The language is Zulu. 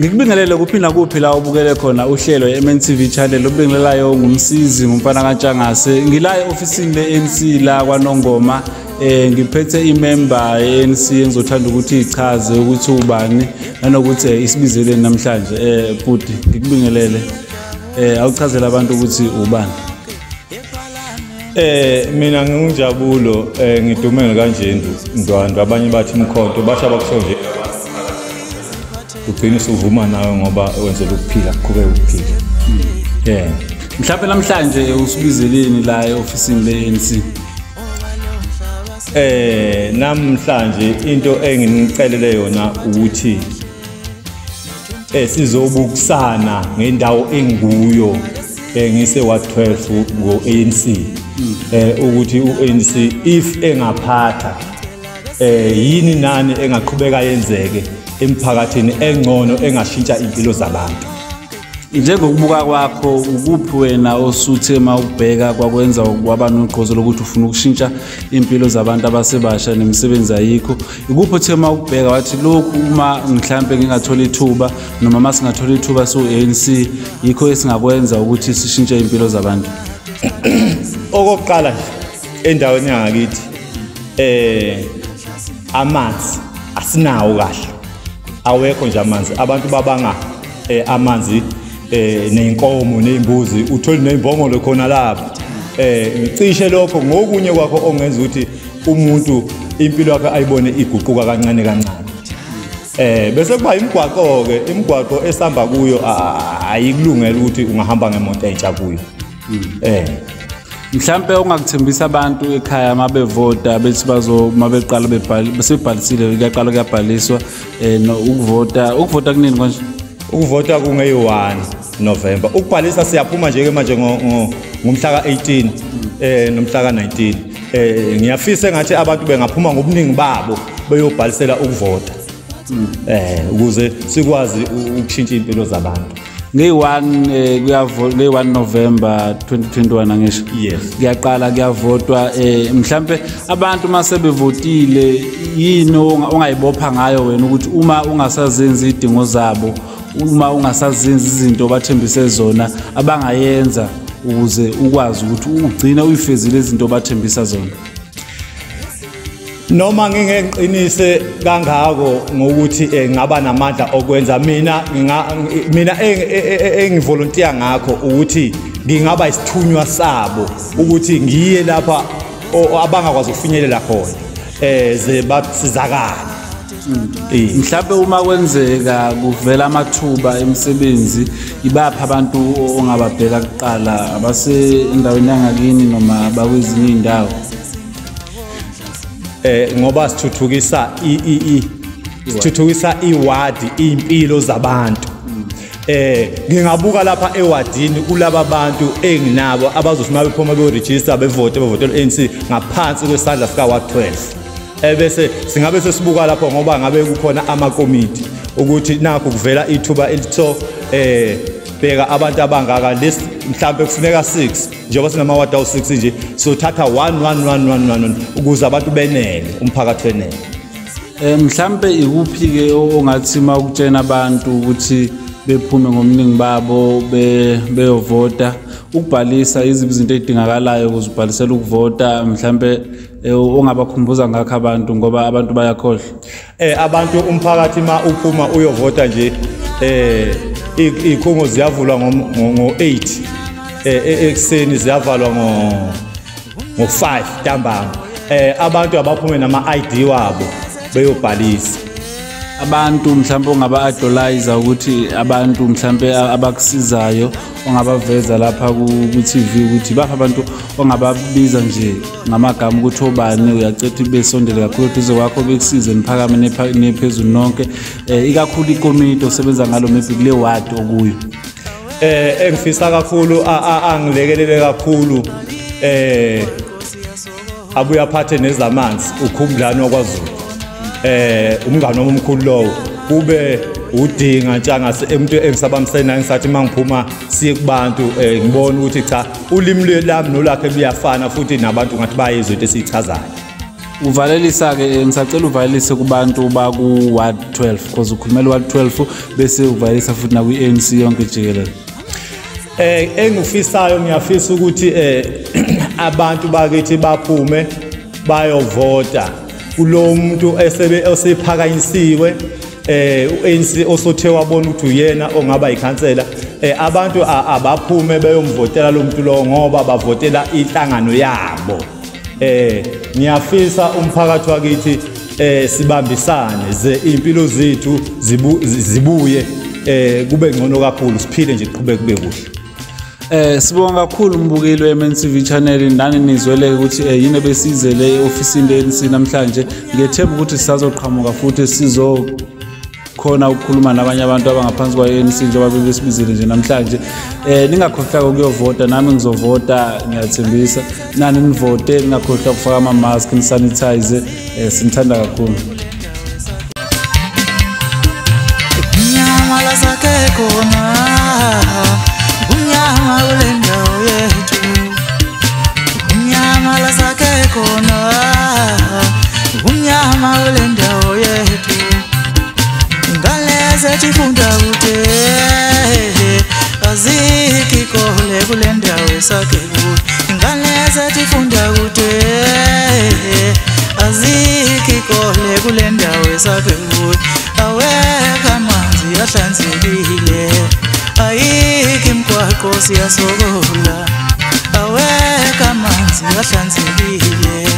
Ngikubingelele kuphi nakuphi la ubukele khona uhlelo MNTV channel obingelelayo ngumsizi ngumfana kaNtshangase. Ngila e-ofisini le-ANC la kwaNongoma, ngiphethe imember ye-ANC engizothanda ukuthi ichaze ukuthi ubani nanokuthi isibizeleni namhlanje. Bhuti, ngikubingelele, awuchazele abantu ukuthi ubani. Mina nginguNjabulo, ngidumele kanje Ndwandwe, abanye bathi Mkhonto, basho abakusho nje ugcine usuvuma nawe ngoba wenzela ukuphila, kuqhubeke ukuphila. Yeah. Mhlawumbe namhlanje usibizeleni la e-ofisini le-ANC? Namhlanje into enginicelele yona ukuthi sizobukusana ngendawo enguyo, ngise Ward 12 ngo-ANC, ukuthi u-ANC if engaphatha yini nani engaqhubeka yenzeke emphakathini engcono engashintsha impilo zabantu. Njengokubuka kwakho, ukuphi wena osuthe mawubheka kwakwenza kwaba nogqozi lokuthi ufuna ukushintsha impilo zabantu abasebasha nemisebenzi ayikho? Ikuphi othe mawubheka wathi lokhu uma mhlambe ngingathola ithuba noma masingathola ithuba su-ANC yikho esingakwenza ukuthi sishintshe impilo zabantu? Okokuqala nje endaweni yangakithi amanzi asinawo kahle, awekho nje amanzi. Abantu babanga amanzi ney'nkomo ney'mbuzi, uthole ney'mbongolo khona lapho. Cishe lokho ngokunye kwakho ongenza ukuthi umuntu impilo yakhe ayibone iguquka kancane kancane. Bese kuba imigwaqo-ke, imigwaqo esihamba kuyo ayikulungela ukuthi ungahamba ngemoto entsha kuyo. Mhlambe ungakuthembisa abantu ekhaya mabevota bethi bazo mabeqala besebhalisile, kuyaqala kuyabhaliswa ukuvota. Ukuvota kunini konje? Ukuvota kungeyi-1 November. Ukubhalisa siyaphuma nje ke manje ngomhla ka-18 nomhla ka-19. Ngiyafisa engathi abantu bengaphuma ngobuningi babo beyobhalisela ukuvota, ukuze sikwazi ukushintsha impilo zabantu. Ngeyi-1 ngeyi-1 November 2021 angisho? Yes. Kuyaqala kuyavotwa. Mhlambe abantu mase bevotile yini ongayibopha ngayo wena ukuthi uma ungasazenzi idingo zabo, uma ungasazenzi izinto obathembise zona abangayenza ukuze ukwazi ukuthi ugcine uyifezile izinto obathembisa zona? Noma ngingengiqinise kangako ngokuthi ngaba namandla okwenza, mina mina engivolontiya ngakho ukuthi ngingaba isithunywa sabo, ukuthi ngiye lapha abangakwazi ukufinyelela khona, ze basizakale. Mhlawumbe uma kwenzeka kuvela amathuba emisebenzi, ibaphi abantu ongababheka kuqala, abase endaweni yangakini noma abakwezinye iy'ndawo? Ngoba sithuthukisa sithuthukisa iwadi, impilo zabantu. Ngingabuka lapha ewadini kulaba bantu enginabo abazothi uma bephuma beyoregister bevote bevotela ANC ngaphansi kwesandla sika Ward 12. Bese singabe sesibuka lapho ngoba ngabe kukhona amakomiti ukuthi nakho kuvela ithuba elitho, bheka abantu abangaka list, mhlambe kufuneka 6 njengoba sinama ward awu6 nje, sothatha 1 1 1 1 1 ukuze abantu benele, umphakathi wenele. Mhlambe ikuphi ke ongathi mawukutshena abantu ukuthi bephume ngomningi babo beyovota, ukubhalisa iziphi izinto ezidingakalayo ukuze ubhalisele ukuvota, mhlambe ongabakhumbuza ngakho abantu ngoba abantu bayakhohlwa? Abantu umphakathi ma uphuma uyovota nje, ikhungo ziyavulwa ngo-8 ekuseni, ziyavalwa ngo-5 ntambama. Abantu abaphume nama-ID wabo beyobhalisa. Abantu mhlawumbe ongaba-idolize ukuthi abantu mhlawumbe abakusizayo ongabaveza lapha ku-TV ukuthi bapha abantu ongababiza nje ngamagama ukuthi obani, uyacetha besondele kakhulu eduze kwakho bekusize niphakame niphezulu nonke, ikakhulu ikomiti osebenza ngalo maybe kule ward okuyo? Engifisa kakhulu angilekelele kakhulu Abuye aphathe nezamanzi uKhumlani wakwaZulu, umngane wami omkhulu lowo. Kube uDinga Ntshangase, umuntu engisabambisene ngisathi mangiphuma siye kubantu, ngibona ukuthi cha, ulimi lami nolakhe luyafana, futhi nabantu ngathi bayizwa into esiyichazayo. Uvalelisa-ke, ngisacela uvalelise kubantu baku-ward 12, because ukhulumela ward 12, bese uvalelisa futhi nakwi-ANC yonke jikelele. Engifisayo, ngiyafisa ukuthi abantu bakithi baphume bayovota kulo muntu esebe osephakanyisiwe, uANC osothe wabona ukuthi uyena ongaba yikhansela. Abantu abaphume beyomvotela lo muntu lo, ngoba bavotela inhlangano yabo. Ngiyafisa umphakathi wakithi sibambisane ze impilo zethu zibuye, kube ngcono kakhulu, siphile nje, kuqhubeke kube kuhle. Sibonga kakhulu umbukeli we-MNTV channel, nani nizwele ukuthi yini ebesizele e-ofisini le-ANC namhlanje. Ngiyethemba ukuthi sisazoqhamuka futhi sizo khona ukukhuluma nabanye abantu abangaphansi kwa-ANC njengoba bebesibizile nje namhlanje. Ningakhohlwa ukuyovota, nami ngizovota, ngiyathembisa. Nani nivote, ningakhohlwa ukufaka ama-mask, nisanitize. Sinithanda kakhulu. Kumnyama la sakhe khona, kumnyama kule ndawo yethu, kumnyama la sakhe khona, kumnyama kule ndawo yethu. Ingane zethu ifunda kude, azikho ikole kule ndawo esakhe kuyo. Ingane zethu ifunda kude, azikho ikole kule ndawo esakhe kuyo. Awekho amanzi ahlanzekile, ayikho imigwaqo, siyasokola. Awekho amanzi ahlanzekile.